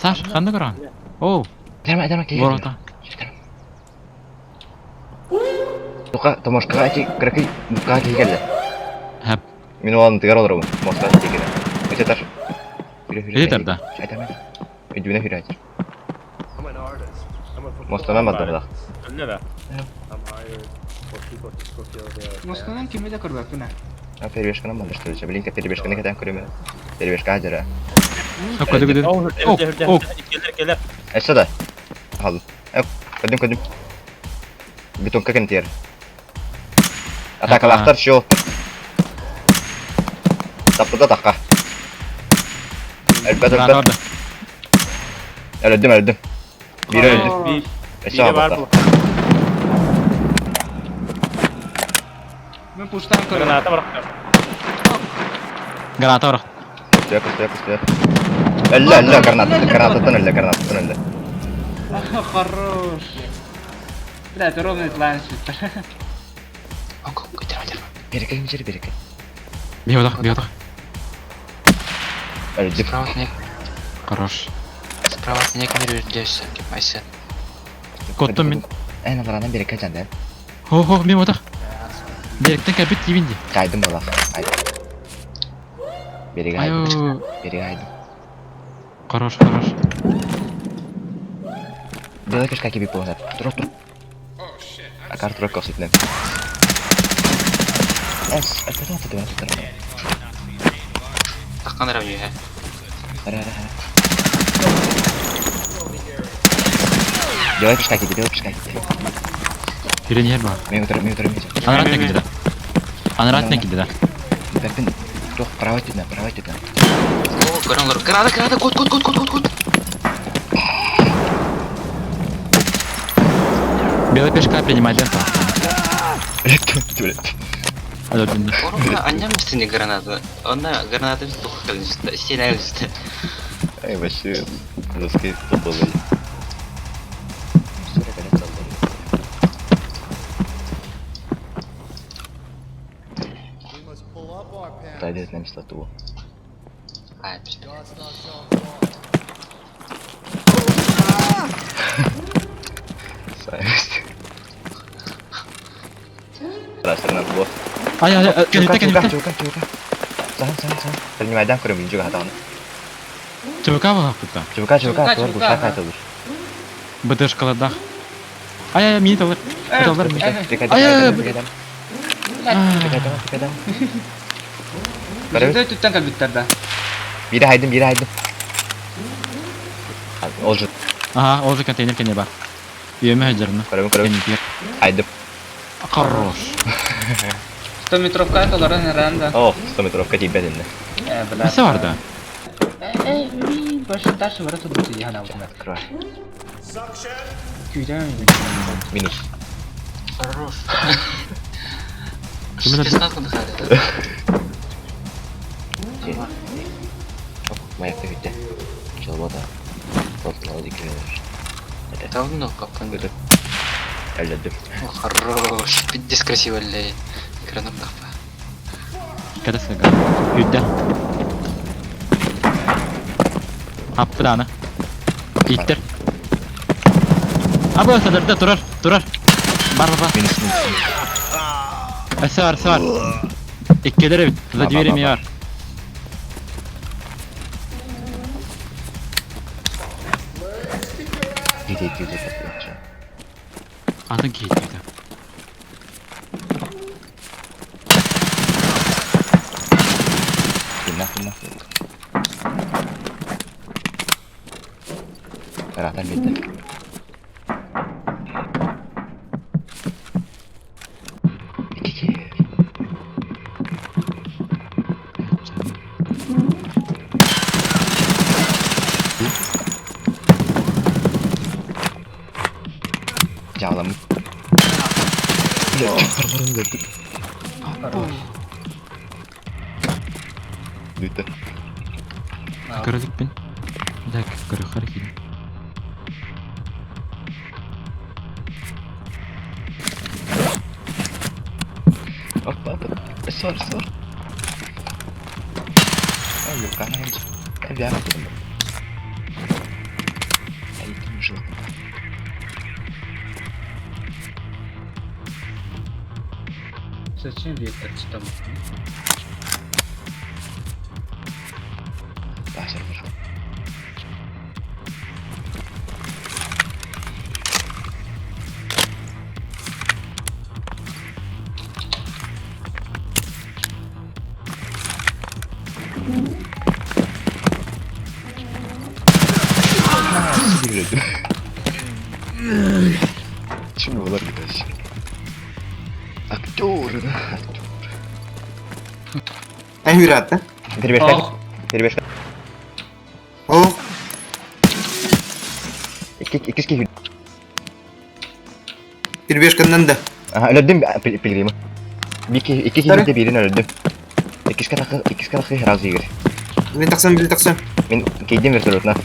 Саш, ханна көрөҕүн? Оо, Этэрмэ, этэрмэ, киһи. ворота. Туха, Томошкаҕа ити кыракый буккаҕа киһи кэллэ. Хэп. Мин уоланытыгар олоробун, муоста тиэкинэ. Ити Хүрэ-хүрэ. Ити тарда. Этэмэ. Өйдүүнэ хүрээччи. Муостанан бардылар. Москванан кими да көрбөппүн ээ. А перебежканан балдыртылыча. Блин, перебежканы кэтээн көрүмэ. Перебежка дьара. Көдө көдө. О, о. Кэлэр. Эссе да. Хал. Көдүм көдүм. Бетонка кентиер. Атакалаахтар шо. Таппыта тахха. Өлбөт өлбөт. Өлөдүм өлөдүм. Биир өлдүм. Өссө Биирэ баар аҕалбата. буолла. Мен пуштан көрөм. Граната бырахтым. Граната барах. Көстүө көстүө көстүө. Өллө өллө граната гранататтан өллө гранататтан өллө. Хорош. Бля, это ровный план супер. Берекэ мичер берекэ. Биодах, биодах. Өлдүм. Справа от меня, Хорош. справа от меня камера вернешься, Айсен. Коттум мин. Эн аларанан берекэ жанда. Хо хо, мен отах. Беректен кәбит тибин ди. Кайдым балах. Айдым. Береге айдым. Айо. Береге айдым. Хорош, хорош. Белый кишка киби полнат. Тур тур. Акар тур коситнен. Эс, это то ты ты Таххан эрэ үөһэ. Ара ара ара. Белый кишка киби, белый кишка киби. Пиреньер бар. Мен утыр, мен утыр, мен. Анарат не киди да. Анарат не киди да. Бәпин, тух, права түтнә, права түтнә. О, көрөн олорор. Граната, граната, кут, кут, кут, кут, кут, кут. Белая пешка принимай ленту. Өлөттүм, өлөттүм. Алё, Орука анням мистини граната. Онна граната тух кэлин стена үстэ. Эй, вообще, доски топовый. Дайте нам статую. Ай, Расырнан бу. Ай, ай, ай, Чука, кенетте, чука, кенетте. чука, чука. Сахан, сахан, сахан. Принимайдан көрөм, жүгө хатааны. ЧВК была кута. Чука, чука, Чука, тур, чука, буша ага. кайтылыр. БТшкаладах. Ай, ай, мини талар. Талар. Прикайдан, Ай, ай, прикайдан, прикайдан, прикайдан. Көрөбүз. Өтө түттен кэлбиттэр да. Бири хайдым, бири хайдым. Олжу. Ага, ол же контейнер кене бар. Үйеме хаджарны. Көрөбүн, көрөбүн. Кенетер. Хайдым. Хорош. 100 метровка толорон эрэн да. О, 100 метровка тийбединне. Э, бля. Несе бар да? Э, э, больше дальше ворота будет я на вот. Открой. Күйден. Минус. Хорош. Ким это? Спецназ надыхали, да? Маякта бүттэ. Чолбота. Толтуна дикрелер. Давно капкан. Өтө. Әлләдим. О, хорош. Пиздец красиво лей. Граната тахпа. Кадасыга. Үйдә. Аппыданы. Иттер. Абы садырда турар, турар. Бар бар. Минус, минус. Эсе бар, эсе бар. Иккелер бит. За Ба, ба, дверями ба, бар. Гиде, гиде, гиде. Атын кейт. Тинна, тинна. Ратан битте. Икки. Жаалам. Барбарын бердик. Бүтті. Көрөлүкпүн. Так, көрөхөр киин. Опа, опа. Сор, сор. Ай, юкана. Ай, бяра. Машина. Зачем ветер там? Тахсар пошел. Чему олар gider? Актер, да, актер. Эн хүрәтті. Перебежка. Ох. Перебежка. О, Икки икки перебежканнан да. Ага, өлөрдүм пилигримы. Бики икки Второй. киһи биирин өлөрдүм. Иккис катахы сразу игр. Мин тахсан, мин тахсан. Мин кейдим вертолетна.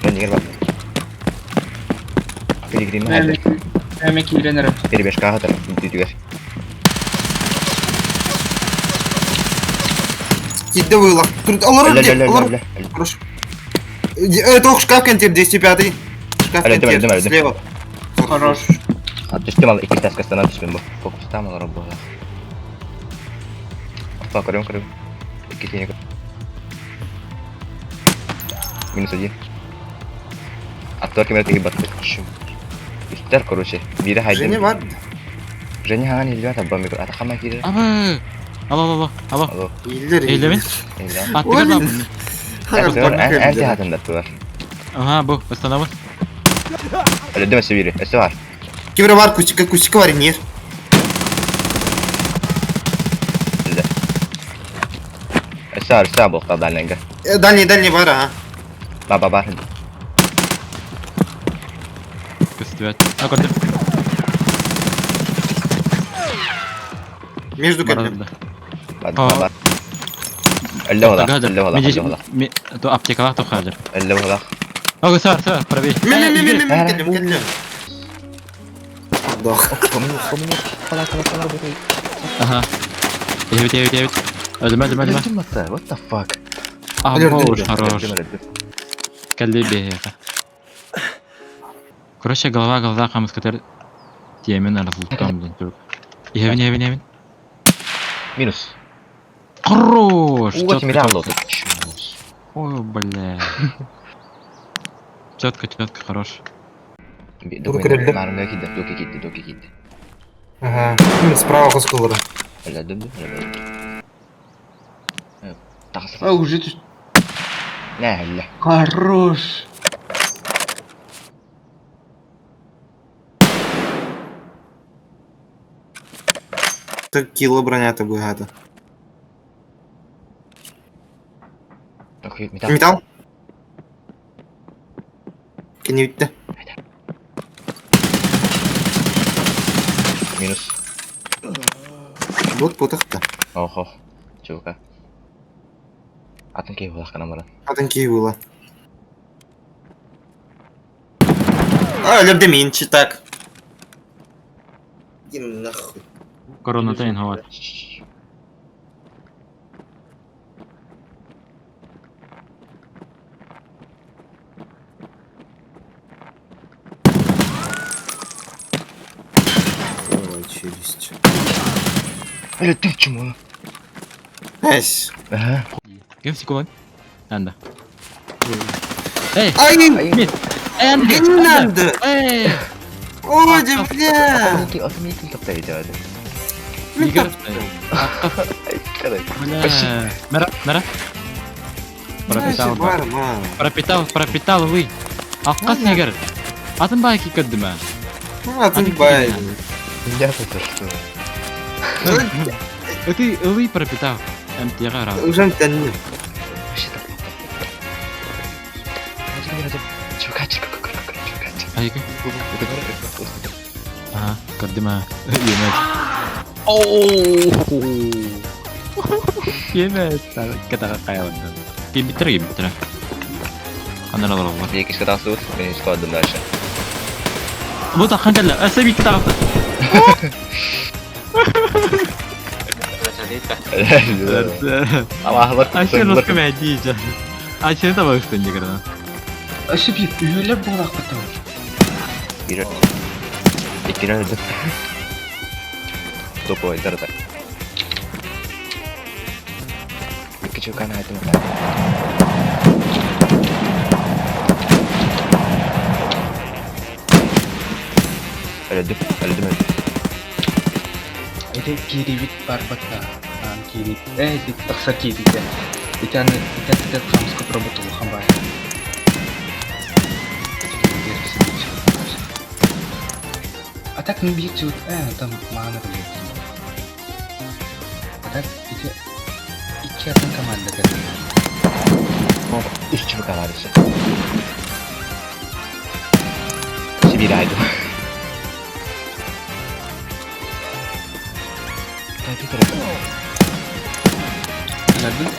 Мен дигер бар. Пилигримы хәдер. Әмә килгән Перебежка хатар. Түтүгер. Кидде выла. Тут олар Өлө где? өлө Олар. өлө. Хорошо. Это шкаф контейнер 205. Шкаф Алё, контейнер давай, давай. слева. Хорош. Түстүм ал икки таскастанан түспүн бу. Фокустам алар бу. Опа, көрөм көрөм. Икки тине. Минус один. Актор кемер теги батты. Үстер, короче. Бири хайдын. Женя бар. Женя хаган илбе табба микро. Ата хама кире. Абы! Алло, алло, алло. Алло. Иллер. Эйлемин? Эйле. Аттыгар Актор анти хатында туар. Ага, бу, остановы. Өлөдүм өсө бири. Өсө бар. Кибер бар, кустика, кустика бар, нер. Өлдө. Өсө бар, өсө бар болуп калды дальненге. Дальний, дальний бар, ага. Ба ба бар. Көстүбәт. А, көрдүм. Между кабинами. Барады. Бар бар. Өлдө ола. Өлдө ола. Өлдө ола. То аптекалар то хазыр. Өлдө ола. Ага, сар, сар, правей. Ми, ми, ми, ми, ми, кэллим, кэллим. Дох. Ага. Эбит, эбит, эбит. Өлдүм, өлдүм, өлдүм. What the fuck? А, Өлөрдүм. хорош. Кэлли беха. Короче, голова, голова, хамыскатер. Темен разлутам, блин, только. Евин, евин, евин. Минус. Хорош! Уга Чётко, тимиран чётко. лоту. Ой, бля. Четко, четко, хорош. Көрөлдө. Марымда кидди, доки кидди, доки кидди. Ага. Справа коскулары. Өлөдүм, өлөдүм. Тахсы. А, уже тут. Не, өллө. Хорош. Так кило броня-то богато. Окей, металл. Металл? Кини битте. Минус. Вот потахта. Охо. Чувака. Атын кей булах канамара. Атын кей было. А, өлөрдө менчи так. Иди нахуй. Корона тейн хават. Ой, челюсть. Өлө ты чмо. Эсь. Ага. Кем секунд? Анда. Эй! Ай, Мин! Эй, Андрей! не надо! Эй! Ой, бля! Атын итин топтай жабады. Нигер. Ай, карай. Бля. Мара, мара. Пропитал. Бар, ма. Пропитал, пропитал вы. Аккас нигер. Атын бай кикдиме. Атын бай. Я тут что? Ты ылый пропитал. МТГ раз. Уже тәнне. Вообще так. Чувака, чувака, чувака, чувака. Айка. Ага, көрдүм Емет. Оу. Емет. Катага кайылды. Ким биттер, ким биттер. Анар алар бар. Екі катасы мен складым дальше. Бу тахан кэллэ. Әсә бит тагы. Ама Ачы русском әдейі. Ачы да багыстын дегер. Өссө биир үһүөлэр буолаахпыт дуо? Биир иккини өлөрдүм. Тупойдар да. Икки чукан айтым. Өлөрдүм, өлөрдүм, өлөрдүм. Ити киирибит барбатта. Аан киирибит. Э, ити тахсар киирбитэ. Ити аны ити аттыгар хамска турабыт улахан баайа. А так не бьете вот, там мана блядь. А так ити икки атын команда кэллэ. Үс чука бар еще. Сибирь айдым. Өлөрдүм.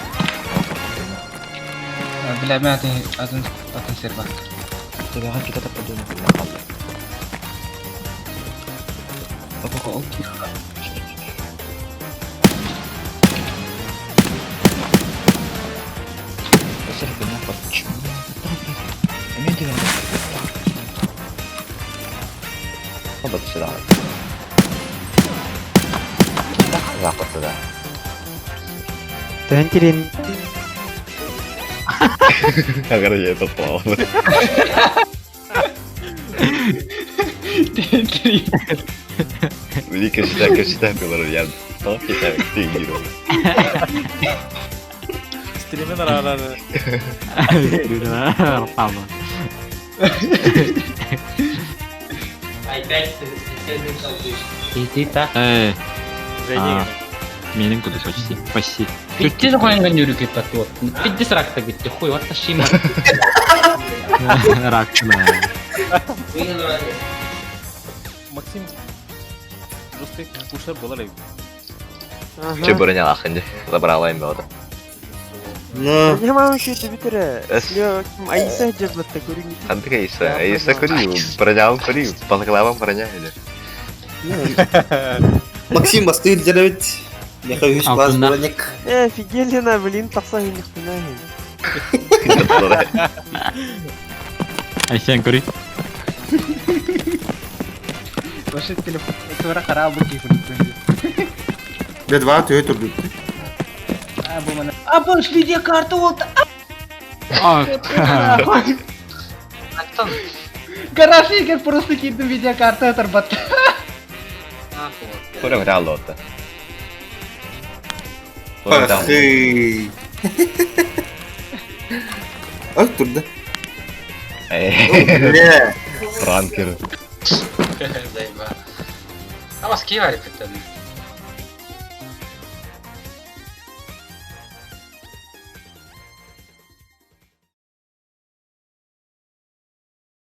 Бля, мен атын атын атын сир бар. Төбөҕө кита таппадыын қалды. Ол киир. Төһөн тирин Короче, это плавно. Великая качета, я Стримен аралары. Павло. Иди так. Э, Женя. менин куду почти. Почти. Битти қойған юрик вот. Пиддес ракта битти хуй, вот ташима. Рак. Максим. Просто кушар болар эбит. Че броня ахынды. Забрала им было. Ну, Не мам еще это битере. Эс. Айса жабатта көрүңү. Ханты кайса. Айса көрүү. Броня көрүү. Балыклавам броня или. Максим бастыыр деревит. Меха үс класс Алтынна. броник. Э, офигели блин, тақса хинихтина. Айсен көрүй. Вообще телефон тура харабы киһи. Бе два төһө турду. А, бу мана. А, бұл видеокарта вот. А, Аттан. Гараж егер просто кидім видеокарта тарбат. Көрөң реал отта. Пахы. Ой, турду. Бля. Пранкер. Заеба. А вас кивали питан.